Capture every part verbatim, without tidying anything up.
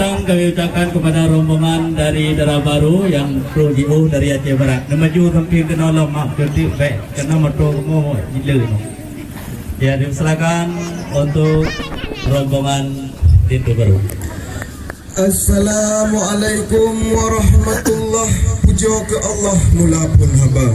Kami ucapkan kepada rombongan dari Dara Baru yang troh jiôh dari Aceh Barat. Neumaju samping keunoe lom, maaf cuti bèk, karena moto kamoe jileu. Ya, dipersilakan untuk rombongan Pintu Baru. Assalamualaikum warahmatullah. Puja keu Allah, mula phon haba.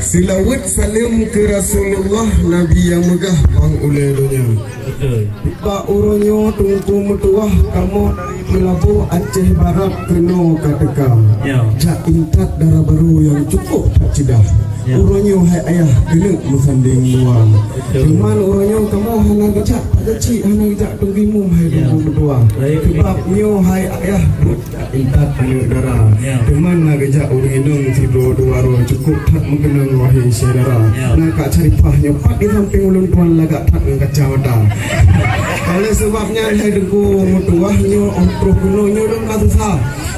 Selawat saleuem keu Rasulullah, Nabi nyang meugah bang ulèe donya. Betul. Bak uroe nyoe Teungku meutuwah, kamoe dari Meulaboh Aceh Barat keunoe ka teuka. Ya. Jak intat Dara Baru nyang cukup that ceudah. Ya. Uroe nyoe hai ayah keuneuk meusandeng dua. Betul. Cuman uroe nyoe kamoe hana geujak Pak Geuchik, hana geujak Teungku Imum hai Teungku meutuwah. Baik. Sebab nyoe hai ayah buet intat aneuk dara. Ya. Teuma na geujak ureueng inong sidroe dua droe cukup that meukeunong wahé syedara. Ya. Na Kak Syarifah nyoe pat di sampéng ulôn tuan lagak that ngon kacamata. Oleh sebab nyan hai Teungku meutuwah nyoe, oh, troh keunoe nyoe dong ka susah.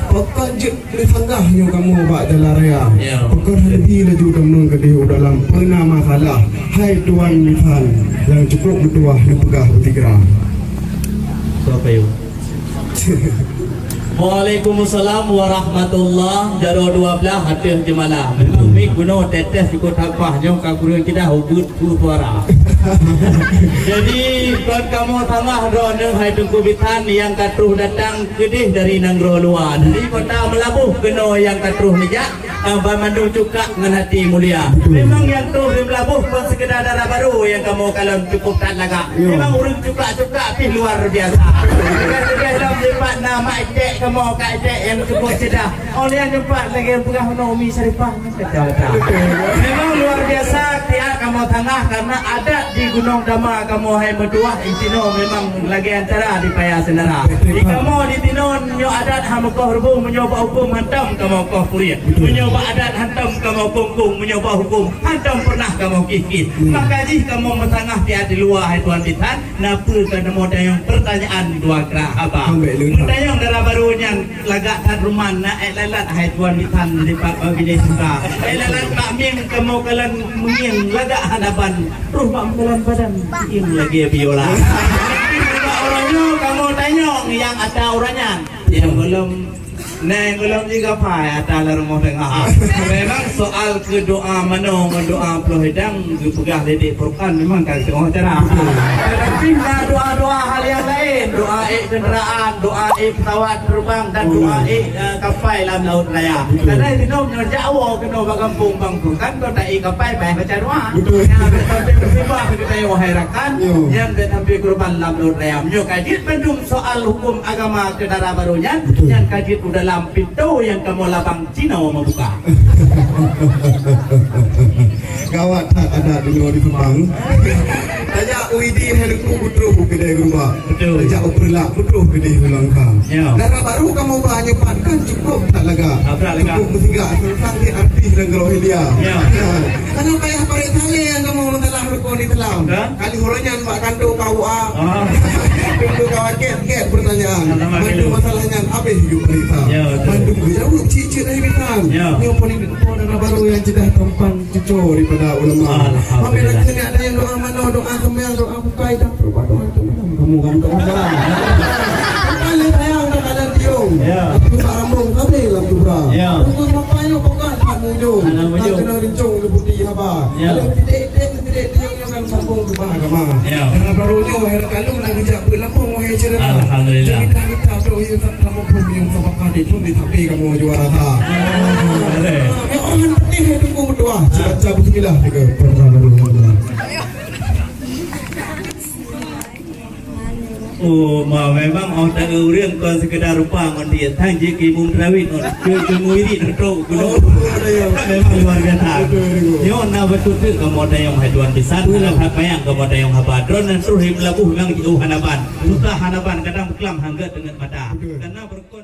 Pakon jeuet di sanggah nyoe kamoe bak jalan raya. Ya. Pakon hana bi laju tamong keudeh u dalam peuna masalah. Hai Tuan Bisan nyang cukup meutuwah neupeugah beusigra. Siapa yuk? Waalaikumsalam warahmatullah. Jaroe dua blah ateueh jeumala. Memang mik bunoe tetes sikot hapah nyoe ka kureueng ceudah ubit su suara. Jadi, kon kamoe tamah droeneuh hai Teungku Bisan nyang ka troh datang keudeh dari nanggroe luwa, dari kota Meulaboh keunoe nyang ka troh neujak. Ah, banmandum cukak ngon hati mulia. Betul. Memang nyang troh di Meulaboh kon sekedar dara barô nyang kamoe kalon cukup that lagak. Ya. Memang ureueng cukak-cukak pih luar biasa. Teuga-teuga lom dipat na mak etek kamoe, kak etek nyang cukup ceudah. Oh, nyang jeumpat lagèe peugah ngon Umi Syarifah. Betul. Memang luar biasa tiat kamoe tangah karena adat di Gunong Dama kamoe hai meutuwah di sinoe memang lagèe antara di paya syedara. Di kamoe di sinoe nyoe adat han meukoh reubông, meunyoe bak hukôm hantom kamoe koh puriet. Betul. Meunyoe bak adat hantom kamoe kongkong, meunyoe bak hukôm hantom pernah kamoe kih-kih. Hmm. Maka jih kamoe meutangah tiat di luwa hai Tuan Bisan, na peue kamoe tanyong pertanyaan dua krak haba. Ambek leuha. Meutanyong dara barô nyan lagak that ruman na ék lalat hai Tuan Bisan dipat bak binéh suka. Ék lalat bak mieng kamoe kalon meungieng lagak hana ban. Roh bak meukalon badan ieng lagèe biola. Bak uroe nyoe kamoe tanyong nyang ata uroe nyan. Nyang gohlom, nyang gohlom jigapai ata lam rumoh teungoh. Memang soal keu doa manoe ngon doa ploh idang geupeugah lé Dek Furqan memang ka teungoh acara. Tapi na doa-doa hal nyang laén, doa ék kendaraan, doa ék pesawat terbang dan doa ék, eh, kapai lam laôt raya. Betul. Karena di sinoe nyoe jak awoe keunoe bak gampông bang Furqan, kon ta ék kapai payah baca doa. Betul. Nyan bèk sampai musibah keu geutanyoe wahai rakan. Yo. Nyan bèk sampai keureubeuen lam laôt raya. Meunyoe ka jeuet bandum soal hukôm agama keu dara barô nyan, betul, nyan ka jeuet u dalam pintoe nyang kamoe labang Cina meubuka. Gawat that adat di luwa di Subang. Tajak u Idi hai Teungku beutroh u keudè geurubah. Betul. Tajak u Peureulak beutroh keudè u Langkang. Ya. Dara barô kamoe ba nyoe pat kan cukup that lagak. Ah, brat lagak. Cukup meusiga teuntang di artis dan geuroh India. Ya. Ya. Karena payah parit saleh nyang kamoe masalah rukon Islam. Kan? Kali uroe nyan bak kantô K U A. Ah. Pintoe K U A kèt-kèt pertanyaan. Sama bandum masalah nyan habéh geupeuriksa. Ya, betul. Bandum geujaweueb cit-cit dari Bisan. Ya. Nyoe paling dara barô nyang ceudah tampan cuco daripada ulama. Alhamdulillah. Apabila keuneuk ada nyang doa manoe, doa seumayang, doa bukai dan peurubah doa itu malam kamu kamu doa malam. Bukan lé sayang dah ada tiung. Ya. Tapi tak rambung sabe lam kubra. Ya. Bukan bapak nyok bukan tak mujung. Anak mujung. Tak kena rincung lebuti haba. Ya. Ada titik-titik, titik tiung. Kan sambung keu bah agama. Ya. Dara barô nyoe wahai rakan lôn na geujak beuet lambông wahai syedara. Alhamdulillah. Jadi dah kita tu yang tak tamu pun yang sama kali pun di tapi kamu juara ha. Alhamdulillah. Ya orang putih itu ku berdoa. Baca bismillah tiga. Oh, ma memang oh tak ureueng kon sekedar rupa ngon dia. Tang jih keu imum tarawih ngon keu, keu murid trok gunong. Oh, ada ya. Memang luar biasa. Betul, betul. Nyoe na beutôi teuk kamoe tanyong hai Tuan Bisan, betul, hana that payang kamoe tanyong haba. Droeneuh troh di Meulaboh memang jiôh hana ban. Susah hana ban, kadang beuklam hangga teungeut mata. Betul. Karena beurukon